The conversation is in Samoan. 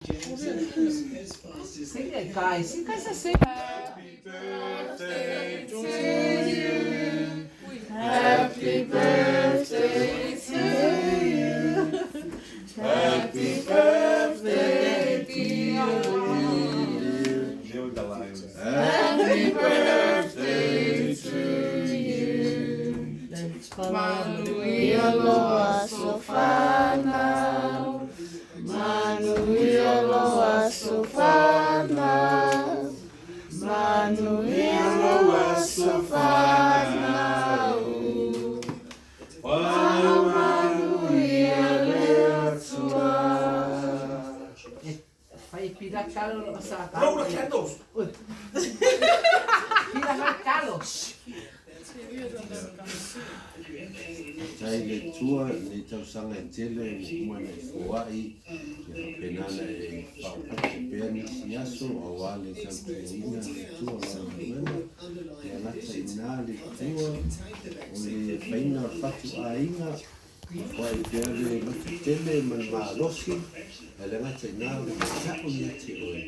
Sing it, guys. You guys are singing. Happy birthday to you. Happy birthday to you. Happy birthday, dear Neil the Lions. Happy birthday to you. Manuia loa sofana. Manuia loa sofana. Manuia loa sofana. Manuia le Atua. Fai pila kalo lo sa. Blow the candles. Pila fai kalo. Faafetai i le Atua i lenei tausaga e tele ua uma ona e foai, ia faapena ona e faaopoopo pea nisi aso aua le tautuaina o le Atua o lau galuega. E gata i ina le Atua o le faiga o le fatuaiga, ia foai pea le loto tele ma le malosi, ae le gata i ina o le mata'u ia te oe.